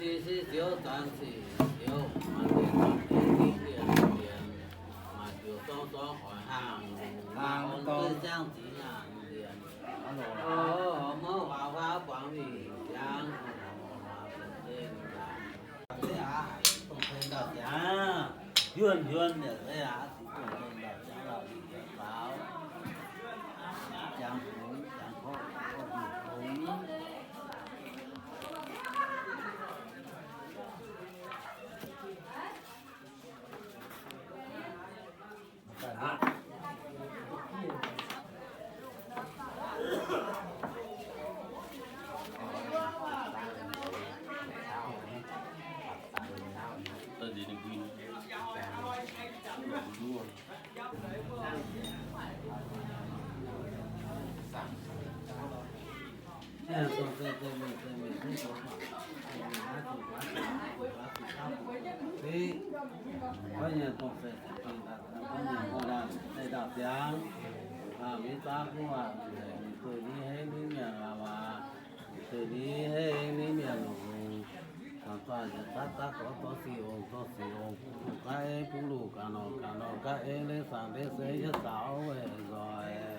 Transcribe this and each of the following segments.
Siqv siqv ziouv zanc siqv ziouv, maaih deix zanc deix siqv dien dien, maaih ziouc zorng zorng hoic hnaangx, hnaangx duqv ziangv ziqc hnaangx dien. O, mouv huaax huaax buangh mingh ziangx, dongh se ndau ziangx, yuonh yuonh yaac se aqv, dongh se ndau ziangx lauh lih njiec faaux, ziangx fungx, ziangx koqv, koqv fungx. Dongh se da'nyeic dauh ziangx, mingh zaqv gu'nguaaic, ninh zueih ni heiv ni mienh waac waac, ninh zueih ni heiv ni mienh longx longx, dangx zuangx yietc zaqv zaqv gorx dorh sic ong dorh sic ong, bungx ga'eix bungx luh ga'nor ga'nor ga'eix, leiz saangc leiz seix yietv zaux weic nzoih.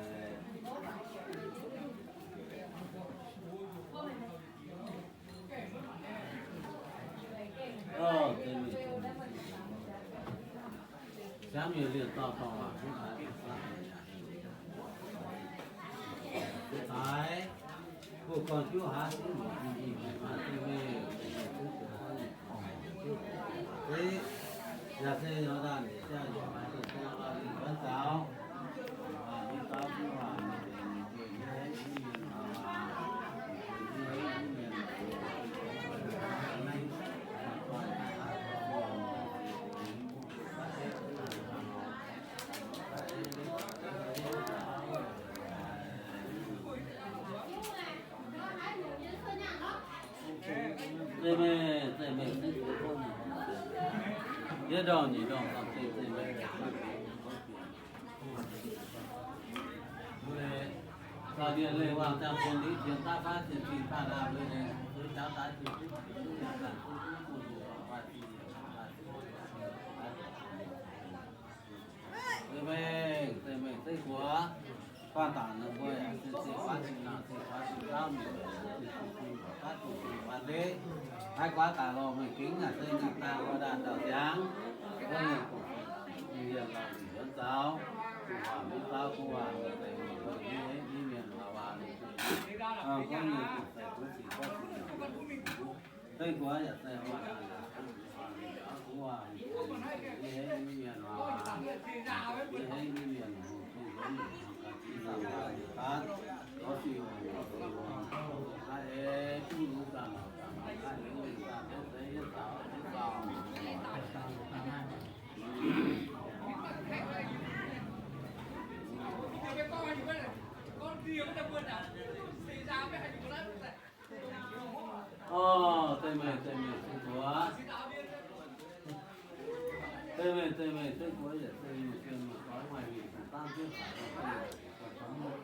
Siangv mienh liemh dauh dorngh waac, haaix, buo gorn juv haaix, mv muoc mingh mingh maaih zingh mingh, zeiv, yaac se nor ndaanh, ziangh yaac maaih zingh ziangh lorz lingh wuonv zaux. Zeiv meih, zeiv meih, zeiv meih, yie ndorm nyic ndorm dangh zeiv, zeiv meih. Zaux ndie-leih wangh ziangh bun liqv jiex daav faav zienh zingh baanh aqv, mbuo ninh zuiz jaux daaih zuiz duqv zuqc duqv nyanc ganh duqv duqv duqv duqv duqv duqv. Zeiv mengh, zeiv mengh, zeiv guoqv, guanh dangc ninh mbuo yaac se se faatv zinh naanc, se faatv zinh zaauv, mingh faatv zinh zinh, faatv zinh zinh faatv zeqv. Maiv guaav daaih lorh meih gengh naaic se nyanc daaih wuov ndaanh dauh ziangx, wuov nyungc mienh lorz lingc wuonv zaux, gu'nguaaic mingh zaux gu'nguaaic, mingh deix mingh deix mienh waac waac, guov nyungc gu'nguaaic deix gu'nguaaic, zeiv guoqv yaac se waac, gu'nguaaic, mingh deix mingh deix mienh waac waac, mingh deix mingh deix mienh waac waac, Orv, zeiv meih, zeiv meih, zeiv guoqv. Zeiv meih, zeiv meih, zeiv guoqv yaac se mienh gengh mienh gorngv maaih mienh zuqc dangv jienv haaix nor,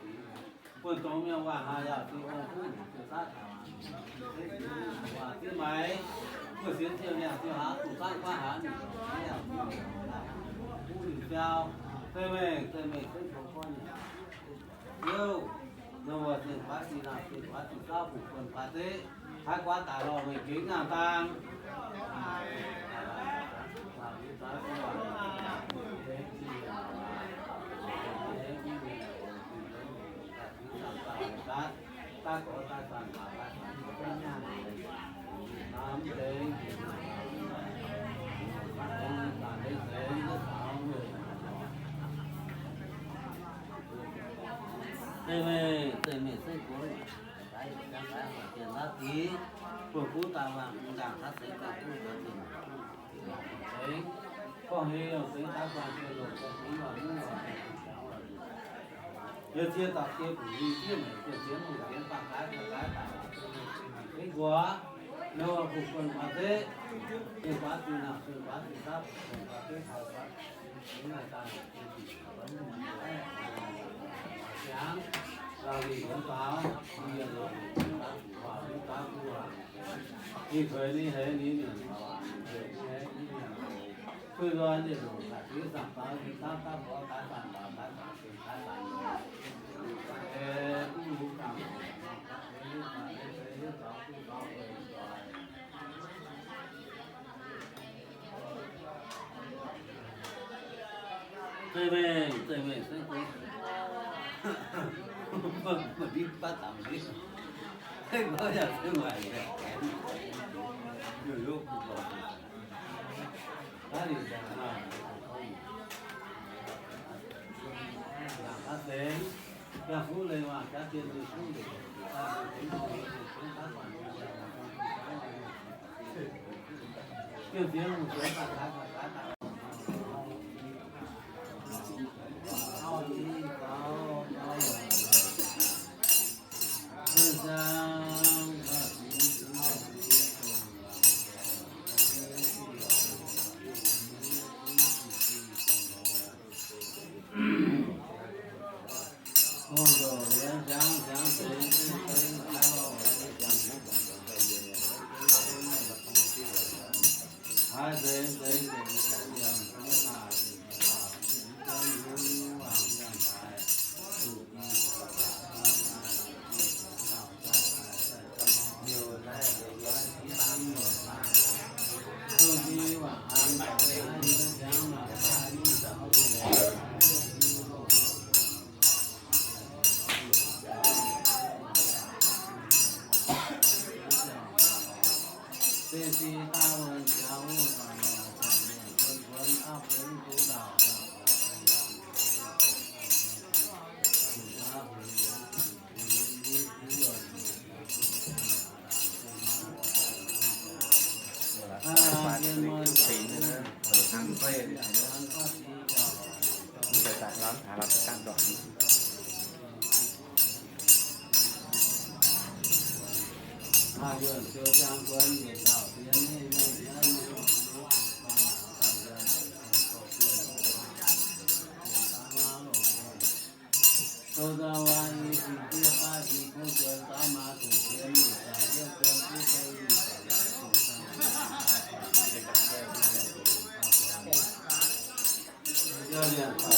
buonv dongz mienh waac haaix yaac zuqc ong duqv zuqc daaih taux waac ziex maaiz, buonv sienx ziouc niaa ziouc haaix zuqc daaih guaav haaix, buv liuz biauv. Zeiv meih, zeiv meih, zeiv guoqv gorngv nyei. Liuz, ninh mbuo zinh faatv zinh naanc, zinh faatv zinh zaauv, bungx buonv faatv zeqv, haiz guaav daaih lorh meih gengx nangh dang. Zeiv meih, zeiv meih, zeiv guoqv, daaih daaih daaih dien laav dix, buonv guv daaih wangc mv ndaangc taav seix daaih guv daaih dien. Gorngv hei longc seix daaih guangc dien longc daaih dien longc mv longc. Yie cie daaih cie bungx yie zieqv meih zieqv zienv bungx zienv bangc gaaix gaaix daaih. Zeiv guoqv, ninh mbuo bungx buonv faatv zeqv, zinh faatv zinh naanc, zinh faatv zinh zaauv, bungx buonv faatv zeqv, taux faatv zinh naaic daaih, ziangx. Zeiv mengh, zeiv mengh, zeiv mengh. Mv baac mv baac dangx nziex. Zeiv mengh yaac zeiv mengh. Yaac yaac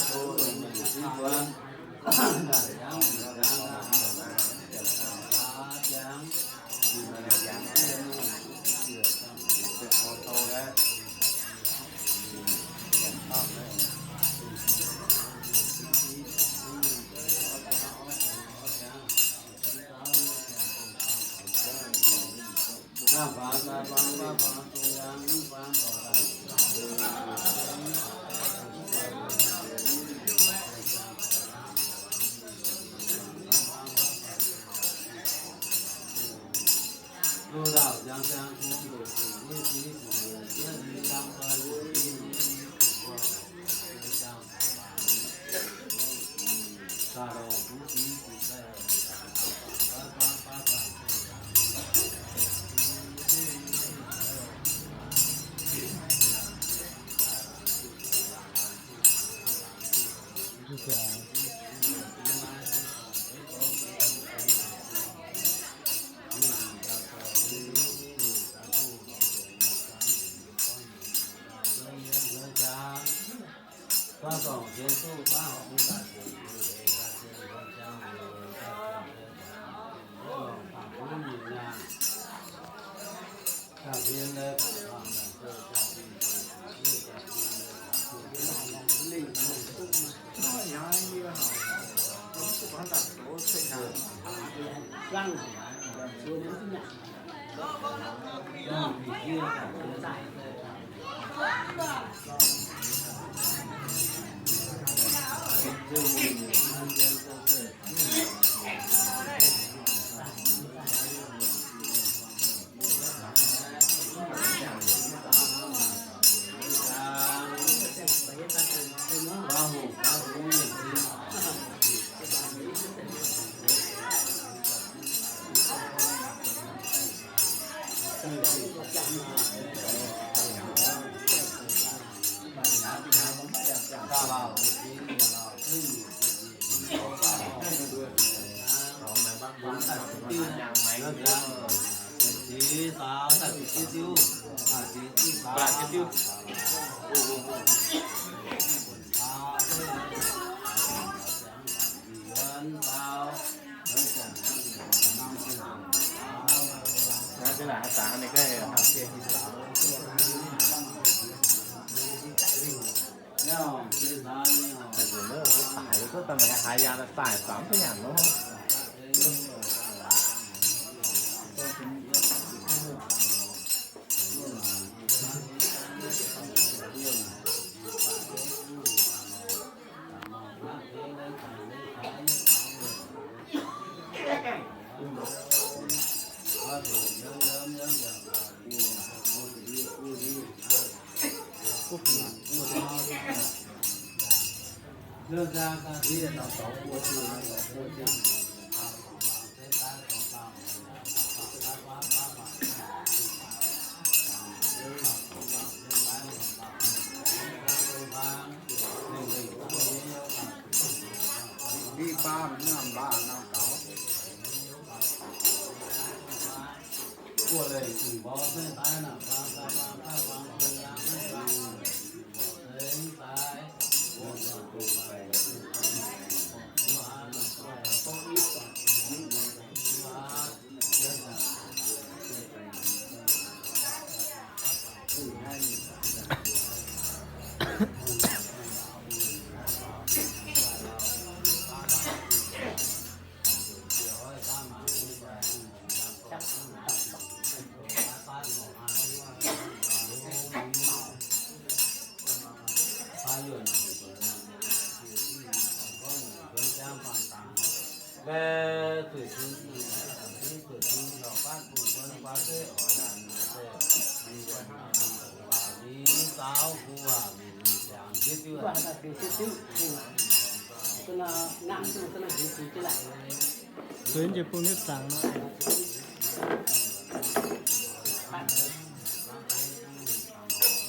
Zueiz jiex bung nyei zaangc nor.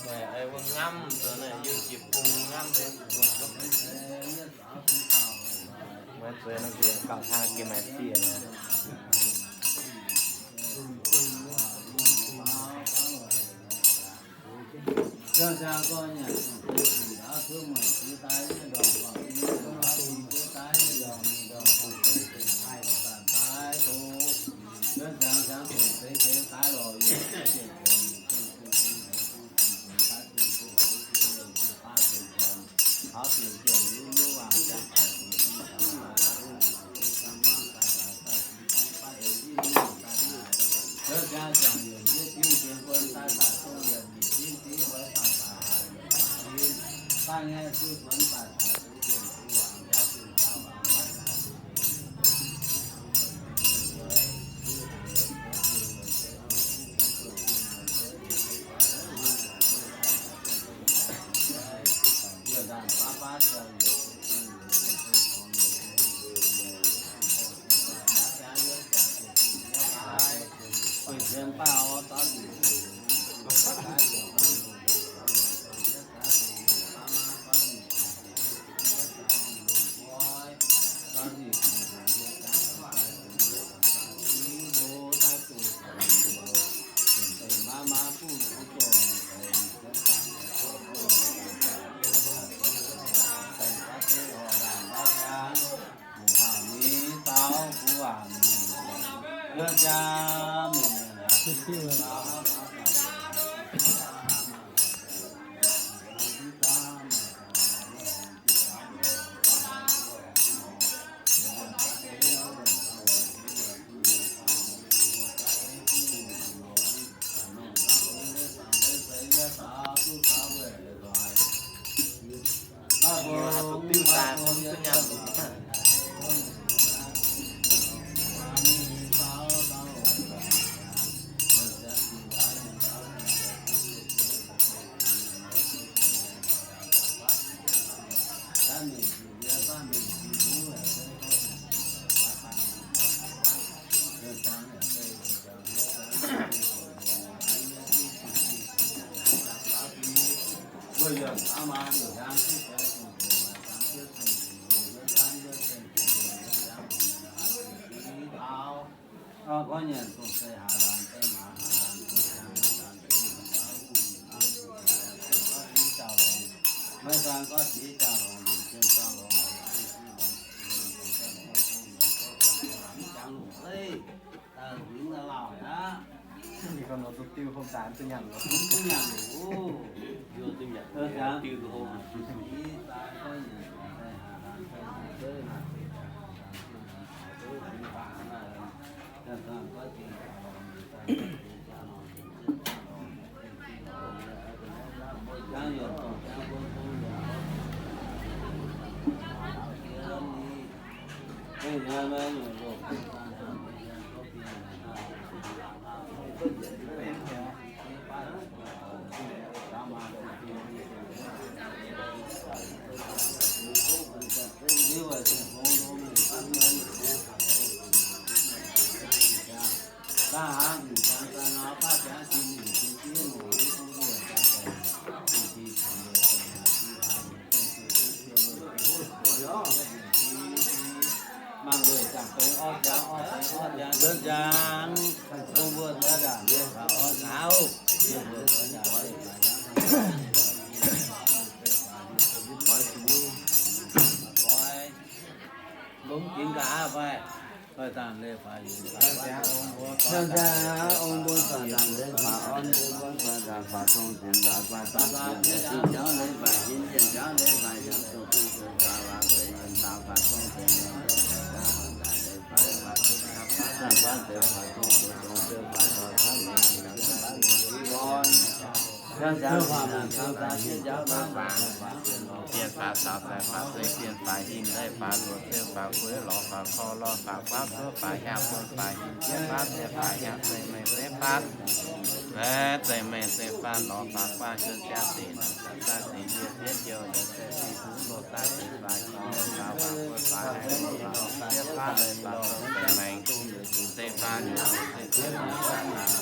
Meih ei wuov ngamv, yie jiex bung ngamv. Meih zueiz nor, gauh hnangv gengh maaih dieh. Bienh faaux caux faix faaux zeiv, bienh faaux hinh leiz faaux nzuonx, bienh faaux gueix lorz faaux korv, lorz faaux guaav, cuotv faaux hiaang, bun faaux hinh, bienh faaux zeiv, faaux hiaang zeiv, mengh zeiv faatv, zeiv mengh zeiv faatv, lorz faaux guaav, cuotv jaav deic, naaic jaav deic, yie bienh jiouv, leiz zeiv fih kuv, loz daaih zeiv faaux hinh, leiz faaux waanc, bun faaux haih, lorz faaux bienh faatv, leiz faaux zeiv mengh zeiv faatv,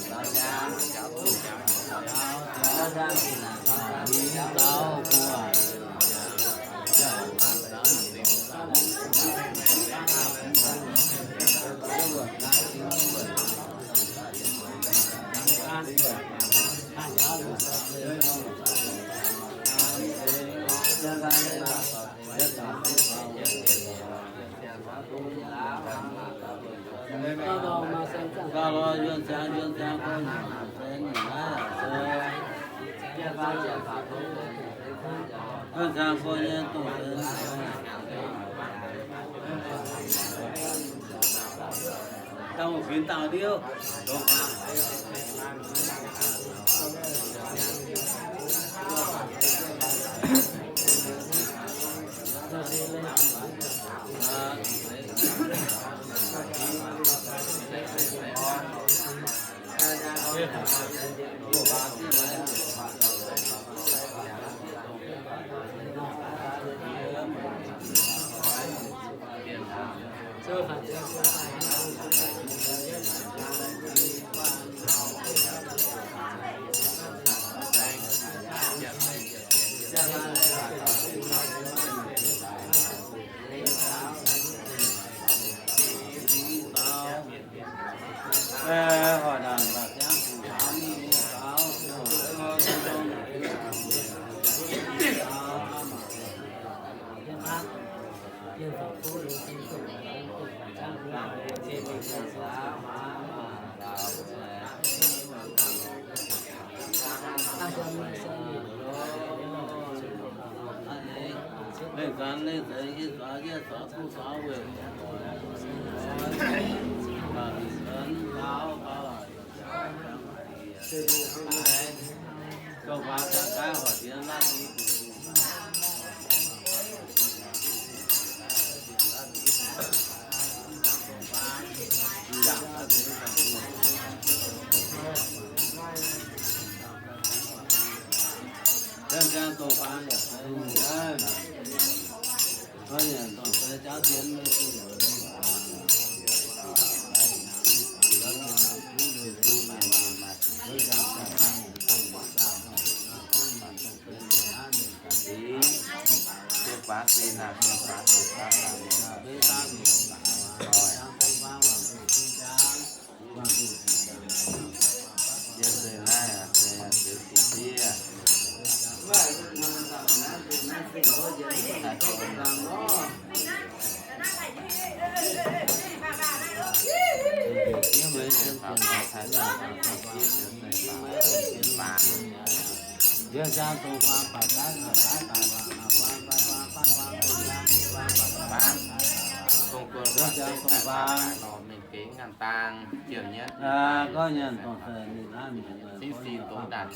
Gorngv nyanc dongh se ninh naaiv mienh, sin sin dongh ndaatc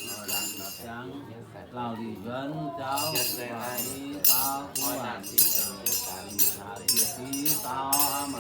jangx, lauh lih nzuonx jauv, sin daaih, sin daaih, sin daaih, sin daaih,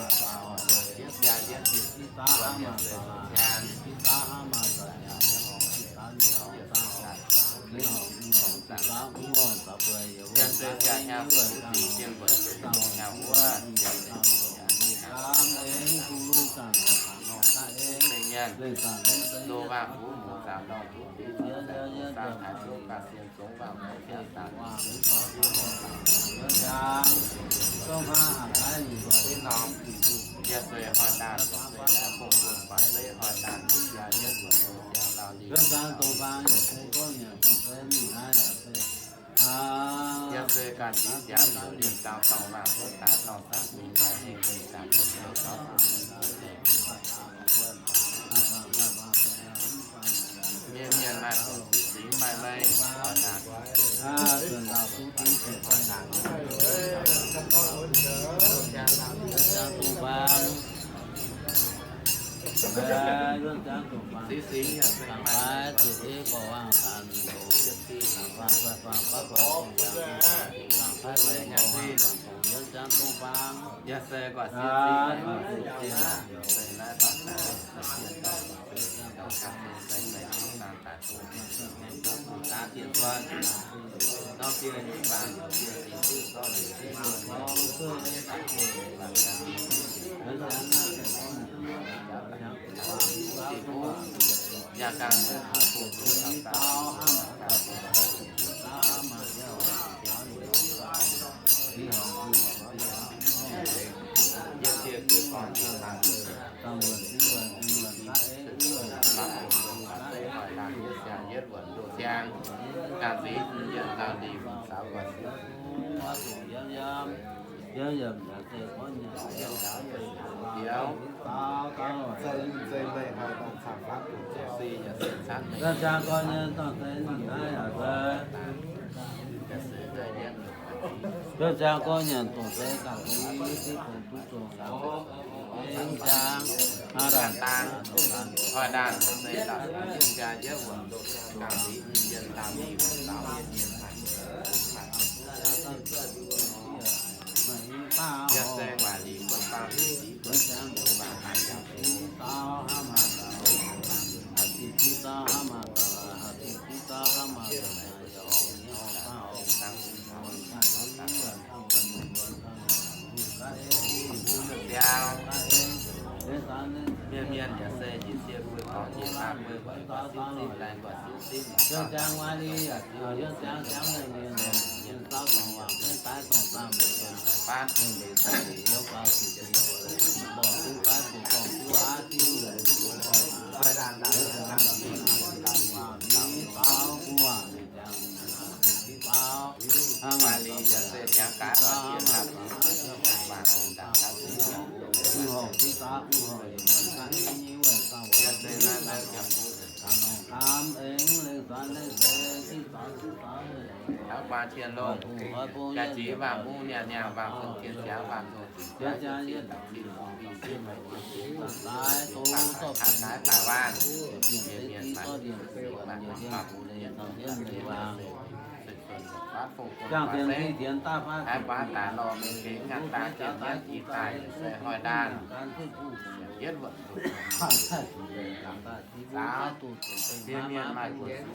mienh mienh maaih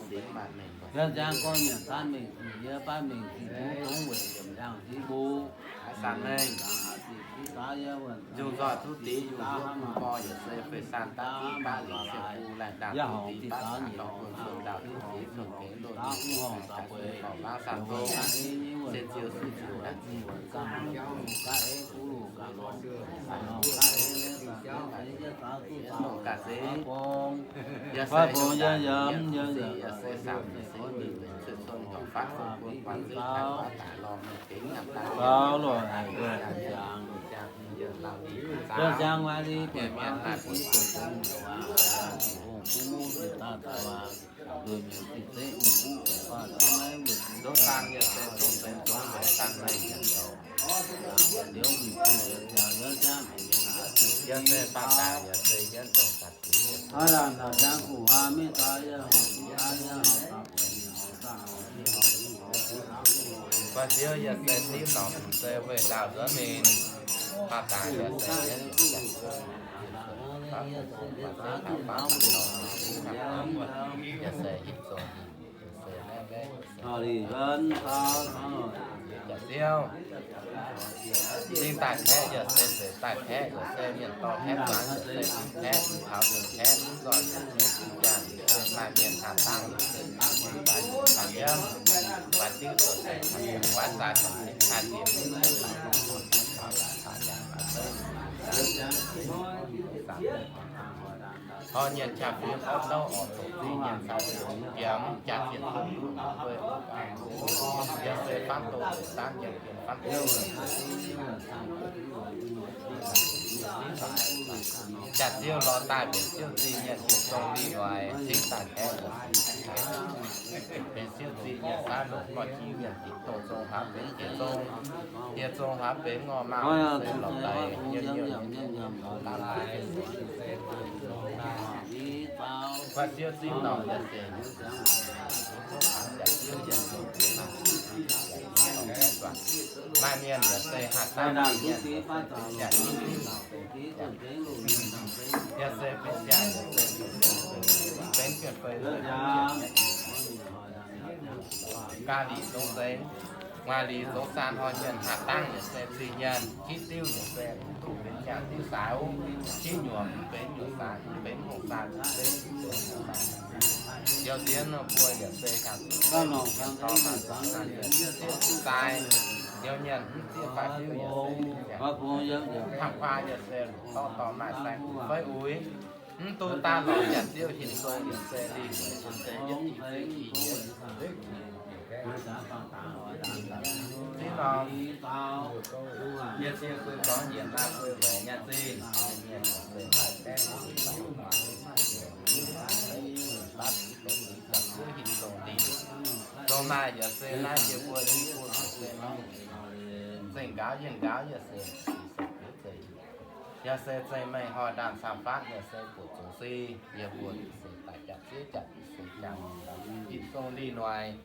singx maaih meih, Guanh Ziouv yaac se zipv lorz se weih ndau nzuonx mingh, haaix daaih yaac se yaac se Ziouv, zingh daaih kaeqv yaac se, zeiz daaih kaeqv yaac se, mienh dorh kaeqv guangc yaac se, zingh kaeqv mv taux, zingh kaeqv mv nzoih yaac se, zingh jaang yaac se, maaih mienh haih dangv yaac se, baaix yiemv, baaix diuv zoux se, baaix zaaix zoux se, cai diex Hnoi nyienc qaqv fingx orv douv oix zoqc zingh nyienc caux ziepc hmz biomv jaax zienh duqv duqv guei, yaac se faanv doz danv yiem bienx faanv doz. Jaax Ziouv lorz daaih benx Ziouv zingh nyienc, benx Ziouv zingh nyienc, zingh daaih kaeqv benx Ziouv zingh nyienc, faanv longc gorx-jiuv mienh dingc dongh zong huaax benx jiex zong, jiex zong huaax benx ngorc maauh, se lorz daaih nyei nyei nyei nyei lorz daaih laaix. Guanh Ziouv zingh norqc yaac se, maaih mienh yaac se haih dangv mienh, yaac se benx jiex fei, benx jiex fei, ga'lic zong se, nguaaic lic zong saan hnoi mienh haih dangv yaac se zingh nyienc, jiv diuv yaac se mv duqv benx jaax diuv saaix, jiv nyuoqc mv benx nyuoqc saaix, mv benx hungh saaix, mv benx njoux sieqv nor mbuo yaac se haih dangv mienh dorh maaih zong saan yaac se zieqv sai, nyouz nyienc mv zieqv fai diuv yaac se, hnangv kuaaiv yaac se, dorh dorh maaih saeng fei uix, mv duqv daav lorz Jaax Ziouv hinc zong yaac se lingh, yaac se yietv i zengv i yietv. Zinh norm, yie cie fui gorngv yietc naaiv fui weic nyaanh zinh, Jaax Ziouv hinc zong lingh. Zong naaiv yaac se naaiv yie mbuo i buo se norm zengc nqaauv yienh nqaauv yaac se, yaac se zengc mengh hnoi ndaamv-camv faatv yaac se buoqc zungx si, yie mbuo se daaih Jaax Ziouv jaax se jaax hinc zong lingh noic.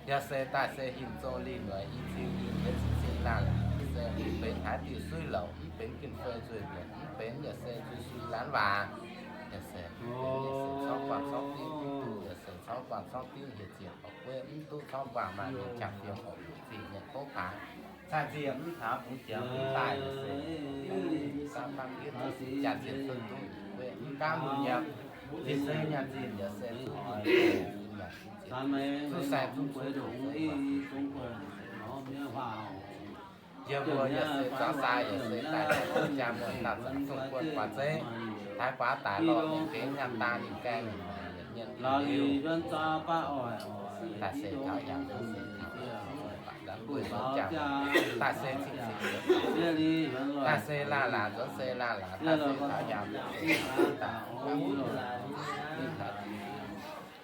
Yaac se daaih se hinc zong lingh noic i ziux i yietv zinh zinh laangh se mv benx haaix diuc suiv louc, mv benx ginh fei nzuih mietc, mv benx yaac se nzuih suiv laanh waac, yaac se, yaac se corngv guangc corngv dingv, yaac se corngv guangc corngv dingv hieh ziepc horpc gueiv, mv duqv corngv guangc maaih mienh qangx fiem horpc zuqc zingh mienh kouv kangx, cai zienh mv taux bungx jiex mv daaih yaac se, jaax zienh cuotv duqv gueiv mv gaamv lunh nyiemc, zinh se nyaanh zinh yaac se zuqc oix zuqc saeng zuqc gueix, yie mbuo yaac se zuangx sai yaac se daaih jaa muonh dauh zanc zungh guon guaax zeiv, taaix guaax daaih lorh mienh gengh nyaanh daan ninh gaengh, mienh liuz, daaih se taux yaac se taux, daaih se cing cing, daaih se laanh laanh nzuonx se laanh laanh, daaih se taux yaac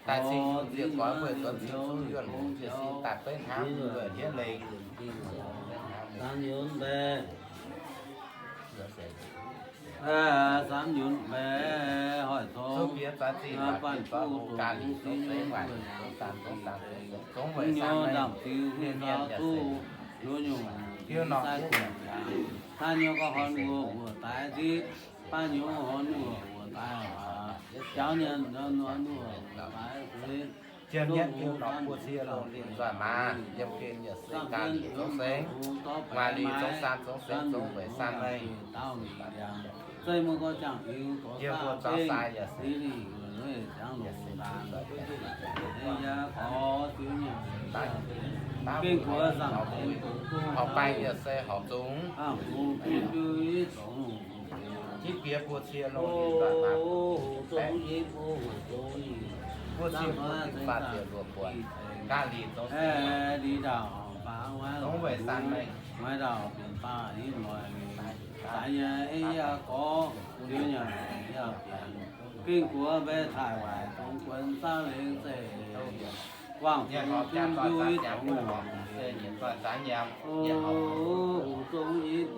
daaih cing yungh ziec goix mbuo nzuonx cing zungv yuonh hungh ziec sin daaih beiv hnangv mbuo hietv lengh. Zuqc bieqc zaaix zinh waac bieqc zaaix hungh ga'lic zong seix waaic zong saan zong saan zong seix zong weic saan mengh mienh mienh yaac se hiuv norm guv, jien nyetv hiuv norm buo cie longc ninh nzoih maaz, yiem gengh yaac se ga'lic zong seix, waaic lic zong saan zong seix zong weic saan mengh. Yie mbuo zuangx sai yaac se, yaac se, yaac se, yaac se, Gengh buoz zaangc tengx dongh dunh, horpc baengh yaac se horpc zungx, horpc zungx biux biux yiv zoux longc. Jitv bieqc buoz cie longc, buoz cie buoz faah ziepc luoqc buonc, nqa'hliex zoux, liuz ndaauh faaux wuov, zongx weic san mengh, mueiz ndaauh bienx faah yiv mueiz, daaih nyei ei yaac gorx, liuz nyei yaac bienx. Gengh buoz mbaeqc taaih waaic dongh guonx zauv lengx zeiv, wangc zungv biux yiv zoux longc. O, zungv yiv,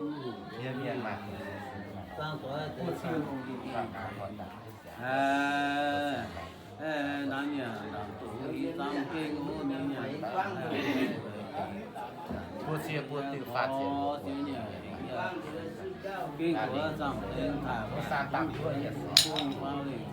zangv doix, nangv nyanc nangc doqc i zangv gengh wuov, nyanc nyanc buo cie buo diuh faah ziepc, gengh buoz zaangc tengx taaih wuov, san dangh duqv yietc bung faaux lingc.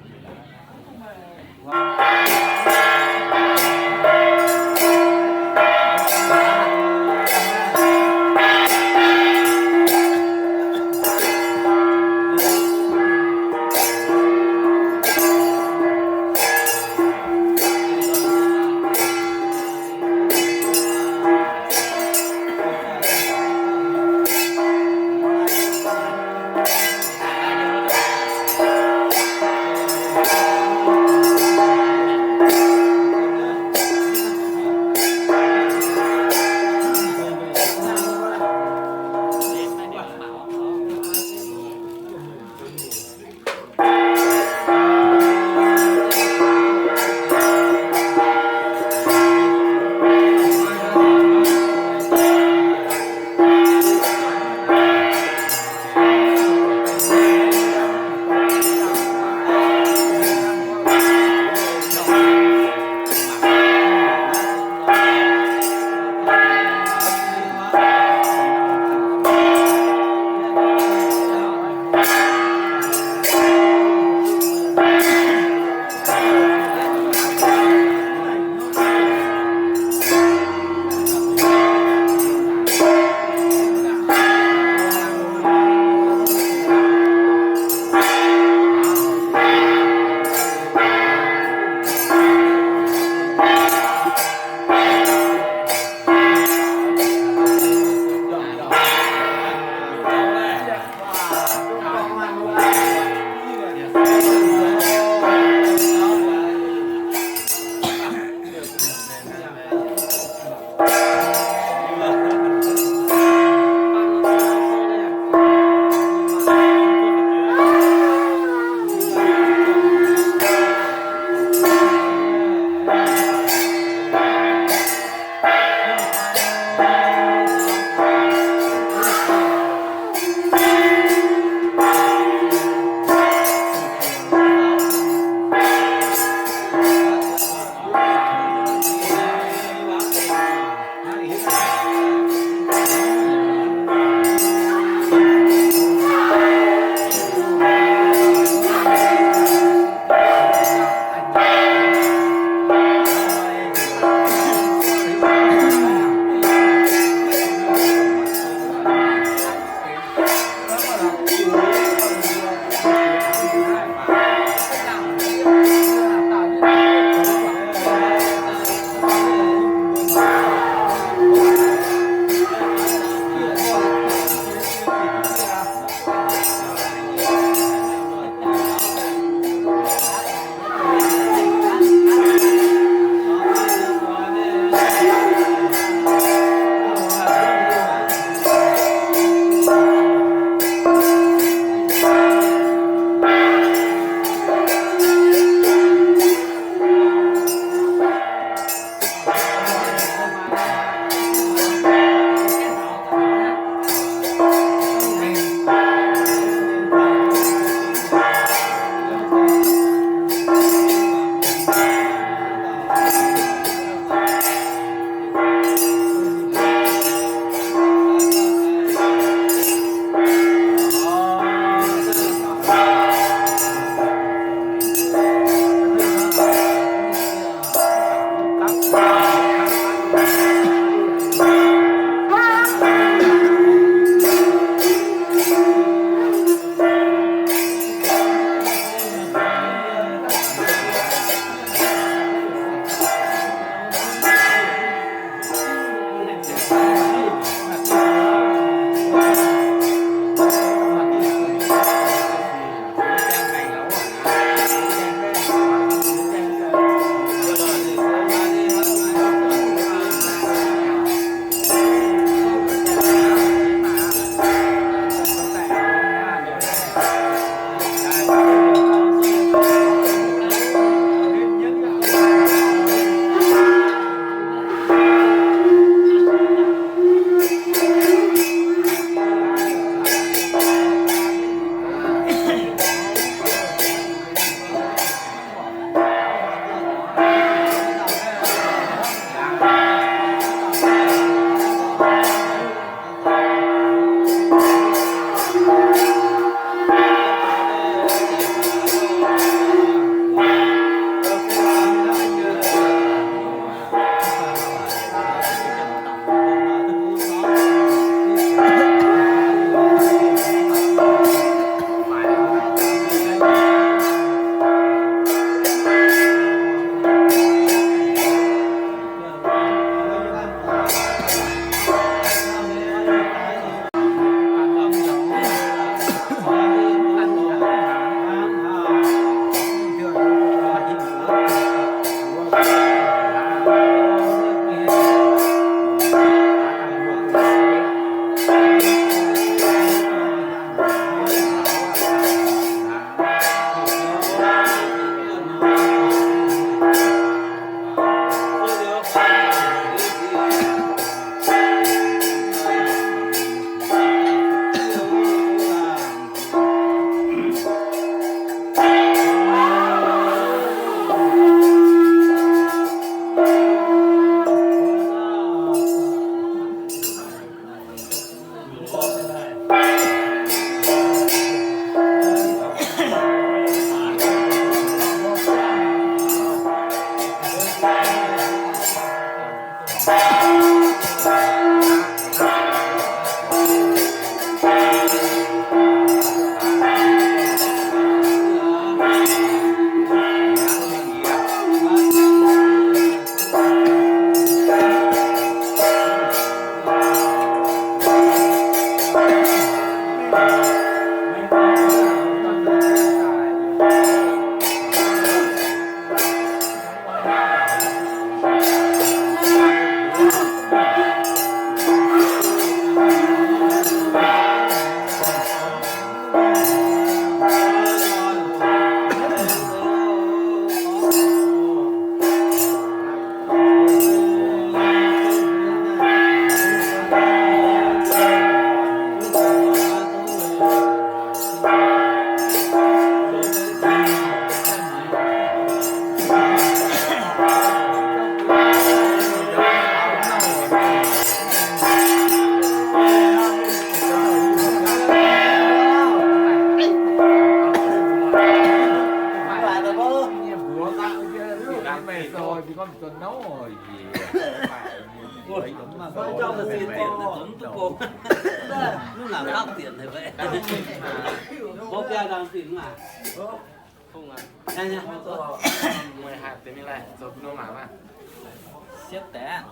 Siepv deix.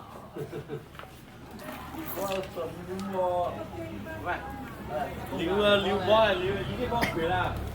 Liuz, liuz mborqv, liuz yie mborqv kuinx aqv.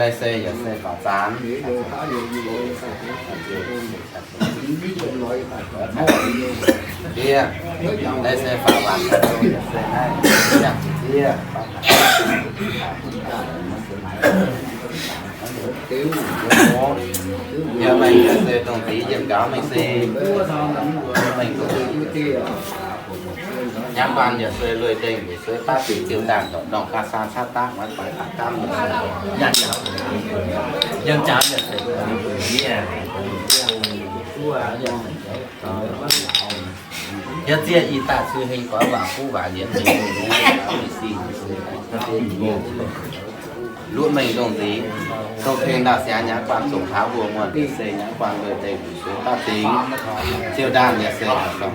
Lai se yaac se faaux zaanx. Ndiev, lai se faaux waanc, ndiev. Yie mengh se dongh nziv yiem nqaaux mengh se, mengh dongh nziv nyangv guanh yaac se lueiz dengh, se baav dingc jiu ndaangc ndortv ndorngh ga'saan caqv daav maiv baaix daaih gamv. Yiem jaax yaac se, yie zieqv i daaih cui heng goiv waac kuv waac yienx mingh, luoqc mengh ndongh nziv, dongh tengx ndau-siangx nyangv guanh zongc taux mbuo muonh se nyangv guanh lueiz dengh mbuo suex baav dingc jiu ndaangc yaac se, yaac se,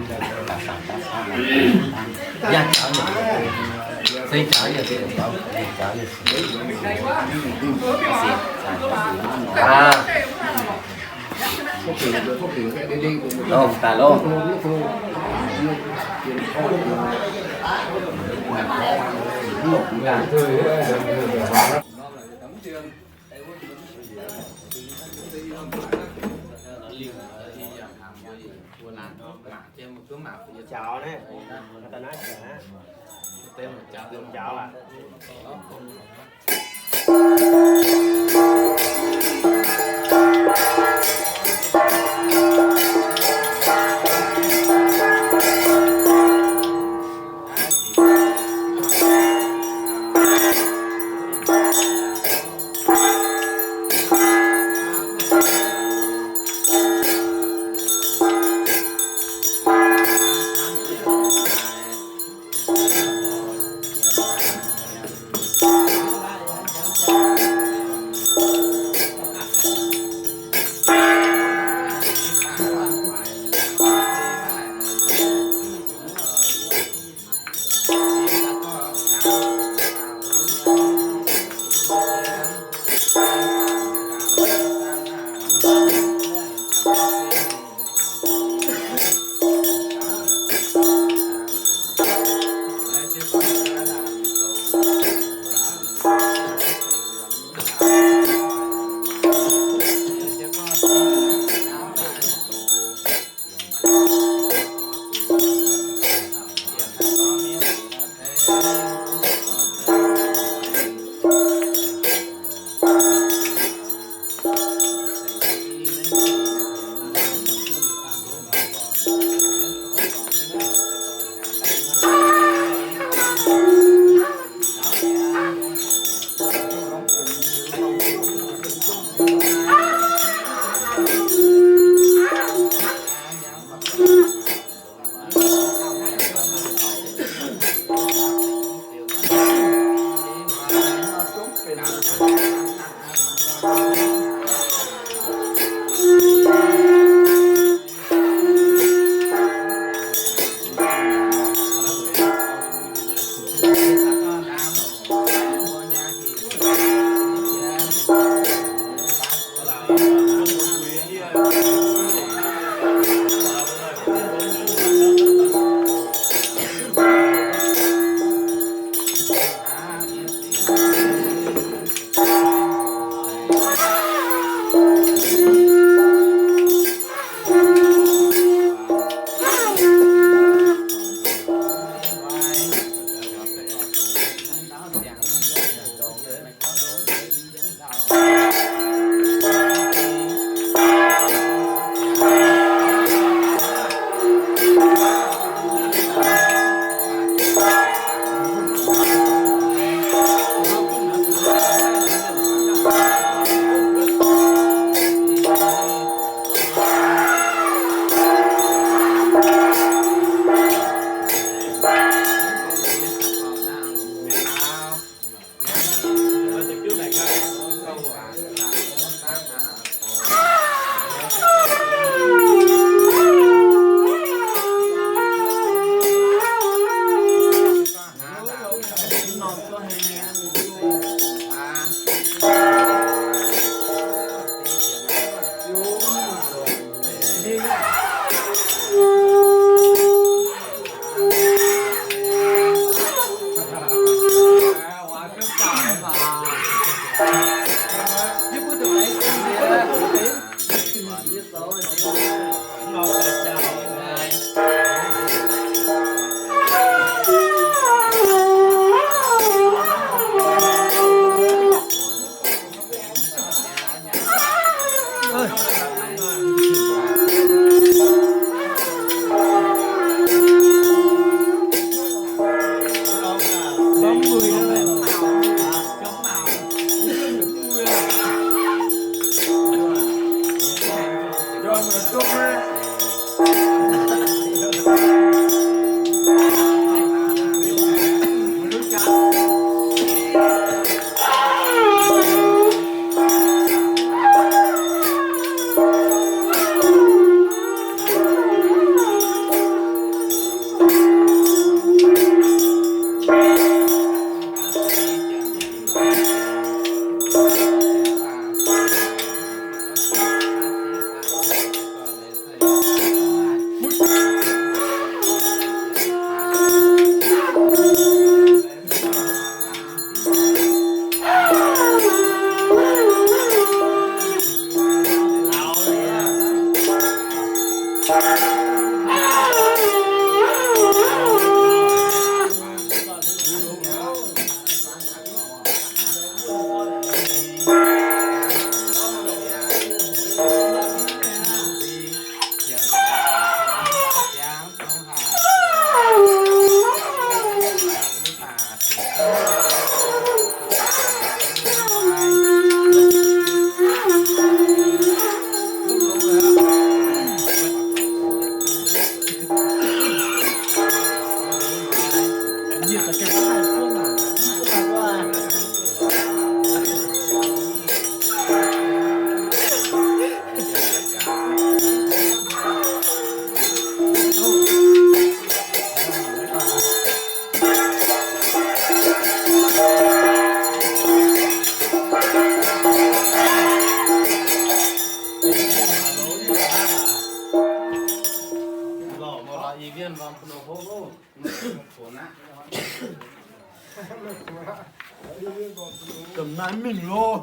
Domh naaiv mingh loh.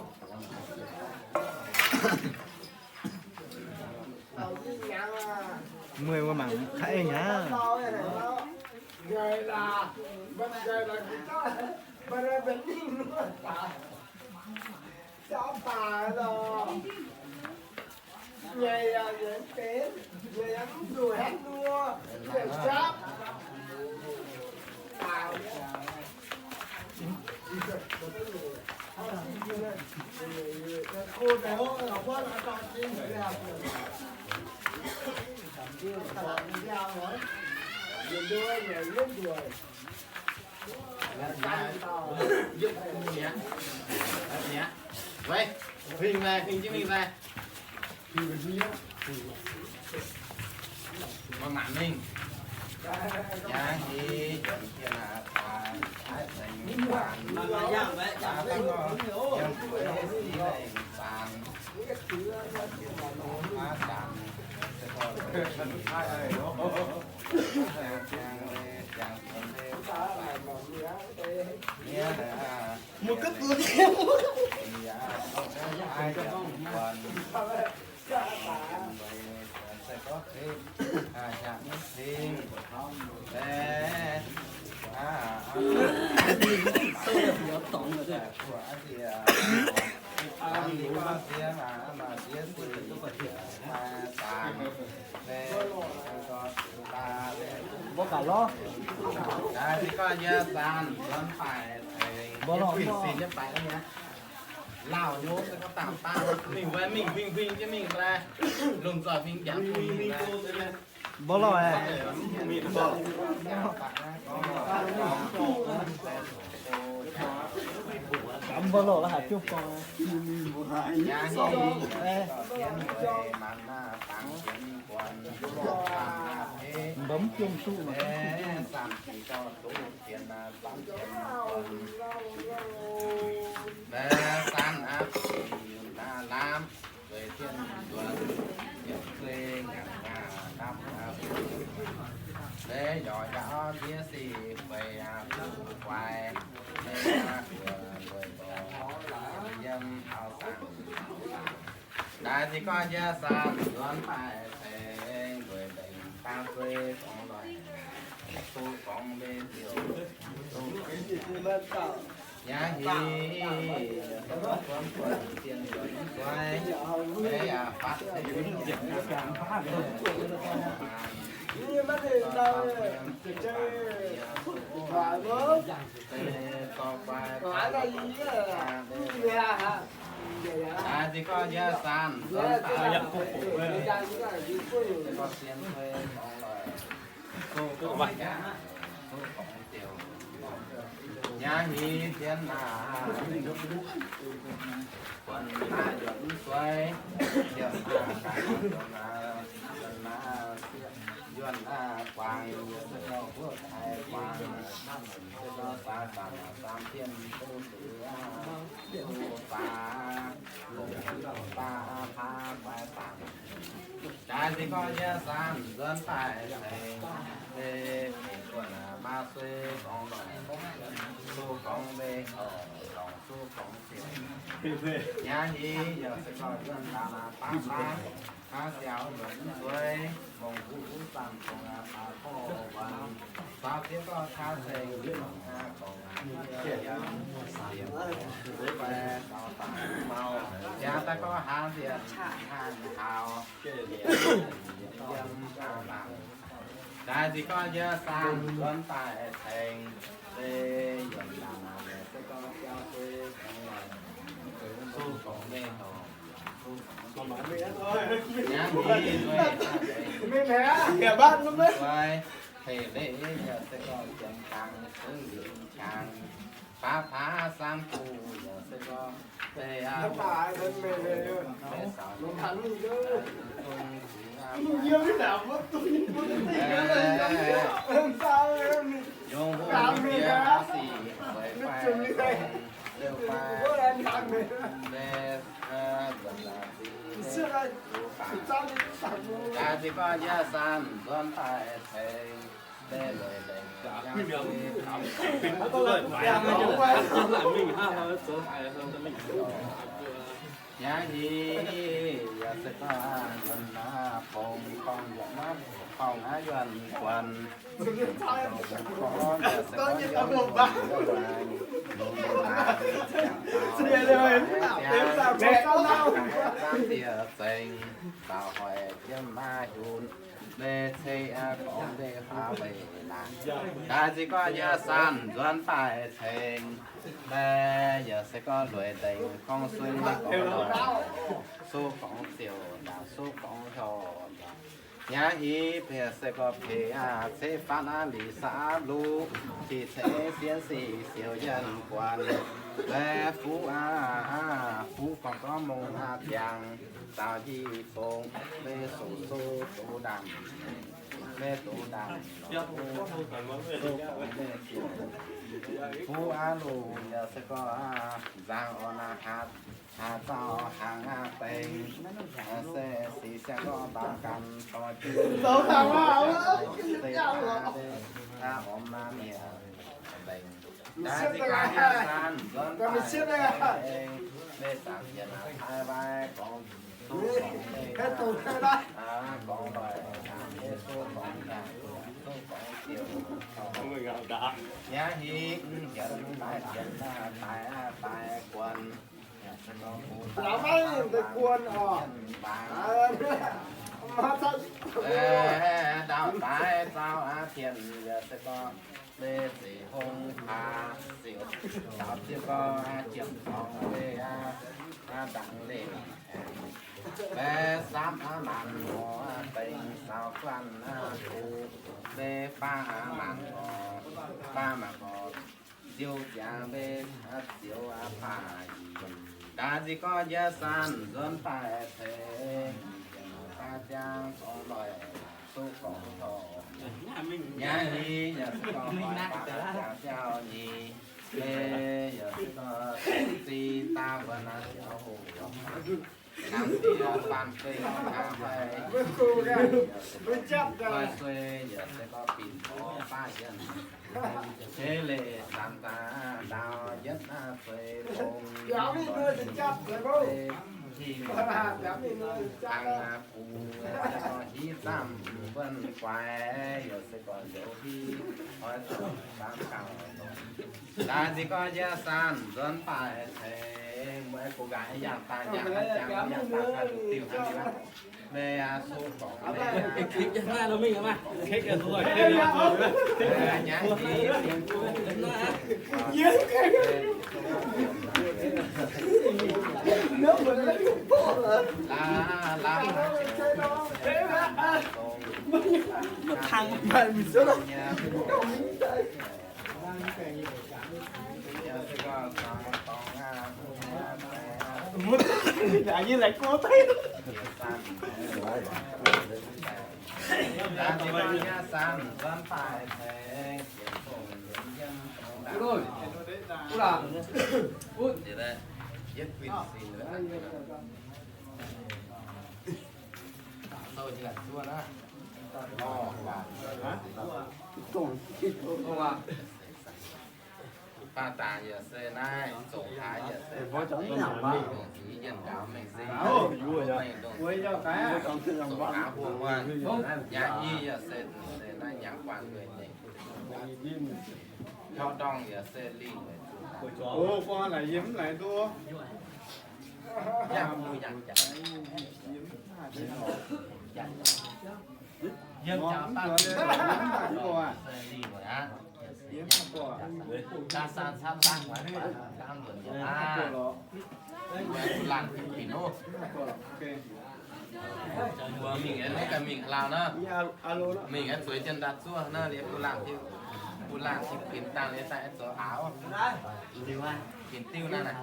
Mueiz wuov mangc kaiv eng aqv. Huing naaic, huing jienv mingh naaic. Mangc mangc mingh. Jangx nyei, jangx jienv aqv, daaih, daaih zengx faanx. Mbuo gaax lorz. Daaih se gorngv yie zanc nzuonx daaih tengx mbuo lorz sin nyei baeqc nyei. Lauh nyei se gorngv dangh dangh mingh wuov mingh huing huing jienv mingh daaih, lomh nzoih huing jangx bun mingh daaih. Mbuo lorz aqv. Mbuo lorz la'haic jiuv gorngv. Mba'mv jomc duqv. Naaiv se gorngv yie zanc nzuonx daaih tengx ndueic ndengc daav zuei gorngv loic, duqv gorngv mbenc ziouc duqv nyaav hingh, zuonx buonc zien nzuonx zuei, maiv yaac fatv Nyaav hingh zien aac, buonc maaih nzuonx zuei, ziouc maaih nzuonx aac, nzuonx aac, guangc, se gorngv huoqv taaix guangc, se gorngv baaix zanc zaamv dien duqv zuqc aac, duqv baaix longc baaix aac, baaix zanc. Jaaix se gorngv yie zanc nzuonx daaih tengx, se mingh buonc aac, maaih sueih gorngv longc, suv gorngv mbeih horc, longc suv gorngv ziouc. Nyaav hingh yaac se gorngv nzuonx daaih baav baav, hnangv siaaux nzuonx zuei, mongh guv zanc dongh aac, baaix gorngv wuonx, faaux fiev gorngv taav seng, gorngv aac, yiem, yiem, yaac daaih gorngv hnangv nziex, hnangv nziex haaux. Daaih se gorngv yie zanc nzuonx daaih tengx, se yiem naaic se gorngv biauv se gorngv, suv gorngv mbeih horc, suv gorngv, nyaav hingh zuei, zuei, hei leiz yaac se gorngv jiem jangx, zungv yiem jangx, baav baav samv buc yaac se gorngv, beiv aav, beiv sauc, zungv zungv aav, yungz huv bieqc aav sic, weic fai, liouh fai, mbe, nzuonx aav sic, daaih se gorngv yie zanc nzuonx daaih tengx, mbe lueic ndengc, nyaav hingh yaac se gorngv nzuonx aav, bongx dorngh yaac naaiv, dorngh aav yuonh guanc, zengx, zaaux hoic yiem naaiv hunc, mbe cei aav gorngv mbe hlaax weic naaic. Daaih se gorngv yie zanc nzuonx daaih tengx, mbe yaac se gorngv lueic ndengc gorngv sueih gorngv lorqc, suv gorngv ziouc ndaangc, suv gorngv houc ndaangc. Nyaah i bieqc se gorx peix aac, ceix faatv aav, lic saah luv, qiex ceix sienv sic siouc yienh guanc. Laeh fuqv aav, fuqv gorngv gorngv mongh aav ziangx, daaux njiec fongx, mei suqc suqv duqv ndaamv, mei duqv ndaamv, fuqv aav luqc yaac se gorx nzangc orn aav hatc, haaix dauh hnaangx aav dengx, se sic siang gorngv mbaaux ganh dorh jienv, se aav orm naaiv mienh dengx. Daaih zinh gaax nyei san nzuonx daaih, mei zaangc yienc aav, taaix waaic gorngv duqv gorngv mengh aav, gorngv ndoih aav, mei suqv gorngv nyaanh, suqv gorngv siouc. Nyaah hingv yienc daaih yienc daaih daaih guon. Laaix maiv deix guon oc. Ndaauv daaih zaux aav tien yaac se gorngv mei zeiz hong paax siouc, caux jienv gorngv jiem zorngx mei aav, ndaangc leiz. Mei samv aav maanc ngorc dengx saaux guanh aav gu, mei faam aav maanc ngorc, faam maanc ngorc, nziouv jangx mei aav zioux aav paav i. Daaih zinh gorngv nyei san nzuonx daaih ceix, daaih ziangh gorngv ndoih, duqv gorngv torqv. Nyaah hingv yaac se gorngv oix baac jaax biauv nyei, mei yaac se gorngv zinh daaih wuonx aav ziangh hoc, hnamv diex faanh sueih hnamv fai, sueih yaac se gorngv binc orv baav yienh. Jeiv leiz zanc daaih ndaauh yietv aav zueiz bung, hingh kang aav bung, hiv zamv wuonh guaix, yaac se gorngv njoux hiv, oix zuqc baamh gauh. Daaih zinh gorngv nyei san nzuonx daaih ceix, mbuo gu nqaai yangh daaih nyaanh hnangv jangx, yangh daaih hnangv duqv diuh hnangv nyei. Mei aav suqv gorngv mei aav, laav, laav, Baac dangc yaac se naaiv, zongc haaix yaac se mv dongh yienh ndaaux mengh zingh, mengh dongh zongc haaix mbuo muonh, nyaanh i yaac se, se naaiv nyaanh guanh mengh dingh. Taux ndorngh yaac se lingh weic zuqc. Mbuo mingh aeqv, mingh ganh mingh Laauv nor, mingh aeqv, zueiz jienv ndaaih zuov nor, liuz bun laangh, bun laangh pinx dangh liuz daaih aeqv, zoux aaux, pinx diuv naaiv naaic.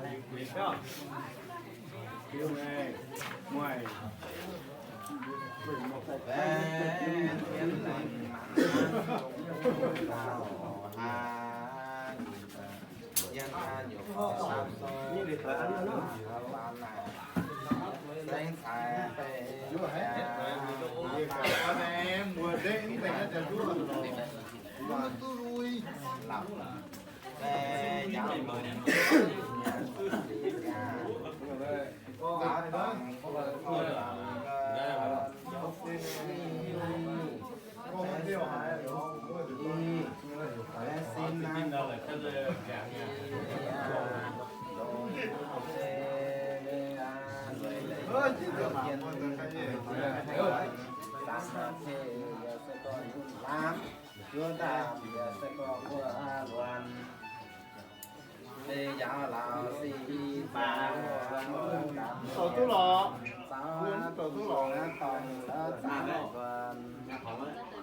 Taux duqv lorqc. Taux dorngx zaqc nzuonx,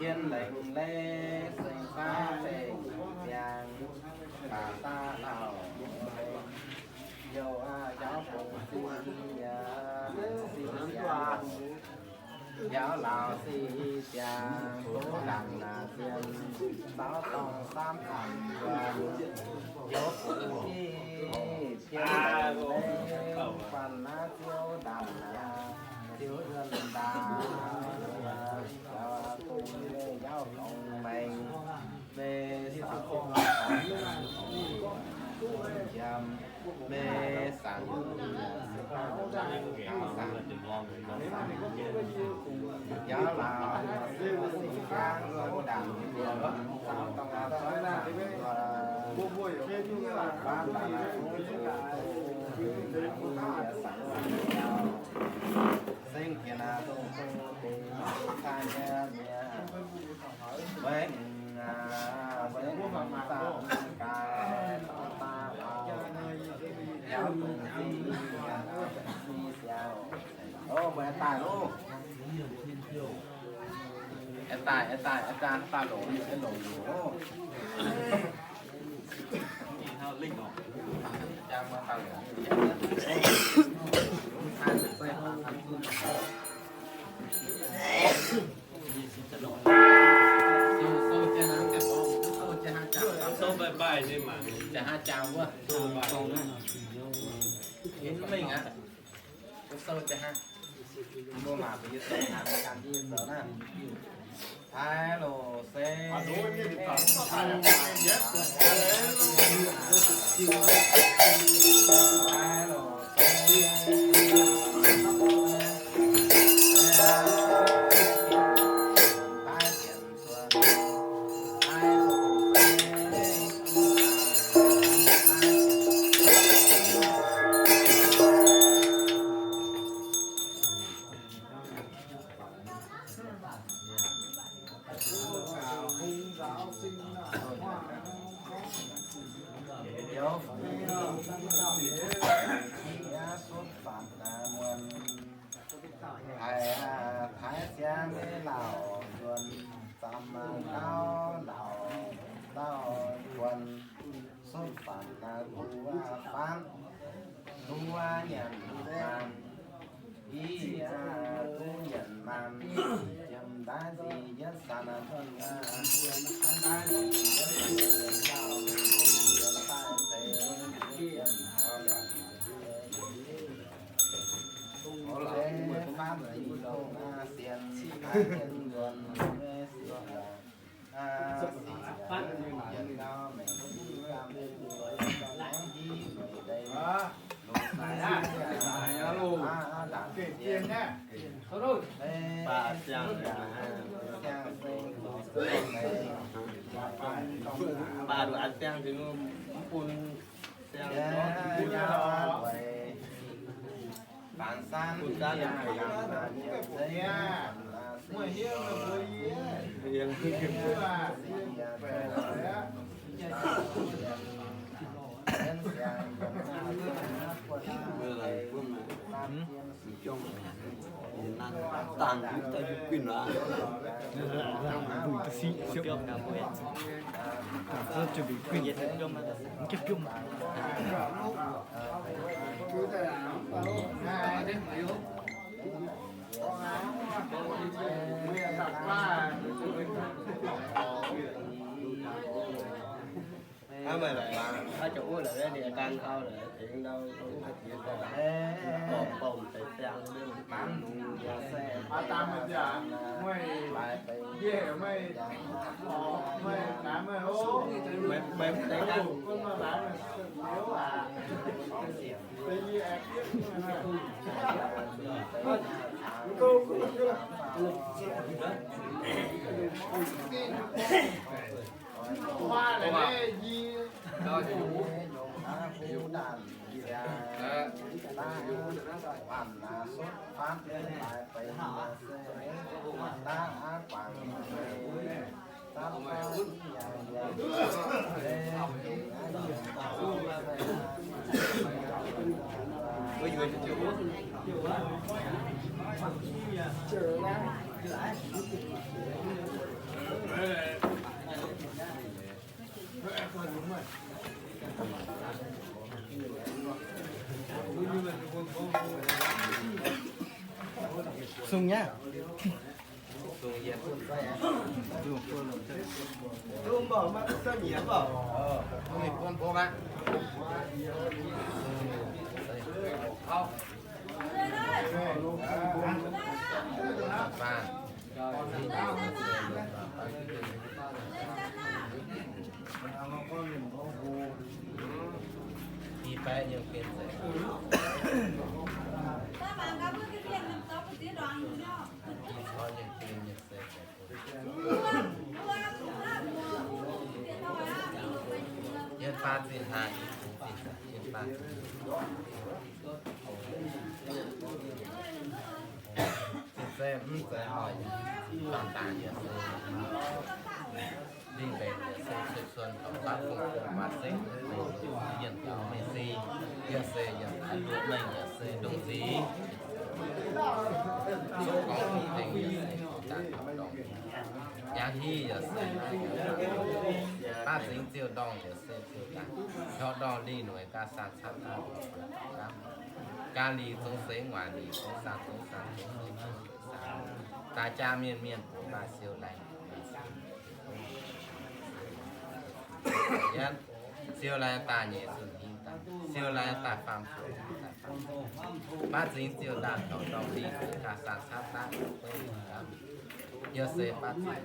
hien lengc leiz seng faav deic ziangx, baac daaih lauh youh jauv bungx zinh yaac sin jaax, jauv laauc sin jaax, doz ndaamv naaic zien, zaux dorngh samv zanc nzuonx, youz bungx jiv jienv lengc leiz, guanh naaiv ziouv ndaamv naaic, ziouv yuonh ndaauv, bungx meih jauv longx maengx, meih saux ziouv njiemc, meih saangc, saangc, jauv laauc, sin jaax, doz ndaamv, zaux dorngh, Ov, mbuo aengx daaih loh. Aengx daaih, aengx daaih, aengx daaih, daaih longc, aengx longc loh. Mbuo mangc mbuo nyei zoux hnaangx, mbuo ganh nyei zoux naaiv. Taaix loc se, taaix loc se, taaix jienv zuonx, taaix loc se, haiz taaix siang nyei lauh nzuonx, za'gengh gauh lauh lauh nzuonx, sutv faanx duqv faanv, duqv nyanc maanc, i duqv nyanc maanc, jiem ndaaiv nzih yietv sanx duqv, ndaaiv nzih yietv sanx duqv, daaih deix jiem Baac duqv an siang, mv bun siang, bun Sung nyei. Yiem baav zinh hnangv, yiem baav zinh. Zinh zeiv mv zeiz hoic, dangh dangh yaac se, lingh mbenc yaac se, cuotv cuotv dongh baav fungx fungx maaih zengv, mienh gaux mengh si, yaac se yaac naaiv nduov mengh yaac se ndongc nziex. Zuqc gorngv fungx tengx yaac se daaih taux ndorngx. Yaac hiuv yaac se naaiv, baav zingx ziouc ndorngh yaac se ziouc daaih, ndorngh ndorngh lingh noic gaax saah camv daaih, gaax lingh zong seix, nguaaic lingh zong saah, zong saah, zong seix, zong seix saah. Daaih jaa mienh mienh bungx daaih siou laengz. Yie siou laengz daaih nyeic zunh hingv daaih, siou laengz daaih faam zunh hingv daaih faam. Baav zingx ziouc ndaangc ndorngh ndorngh lingh gaax saah camv daaih, yaac se baav zingx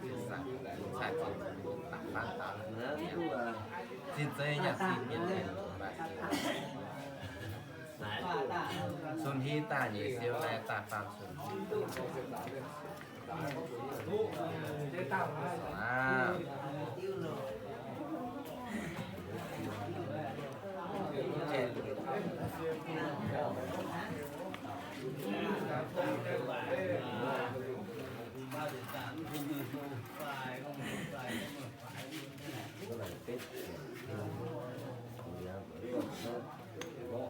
ziouc saah, zingx cai zingx daaih faam daaih. Zinh zeiv yaac zinh mienh mienh baac siou. Zunh hingv daaih nyeic siou laengz daaih faam zunh hingv.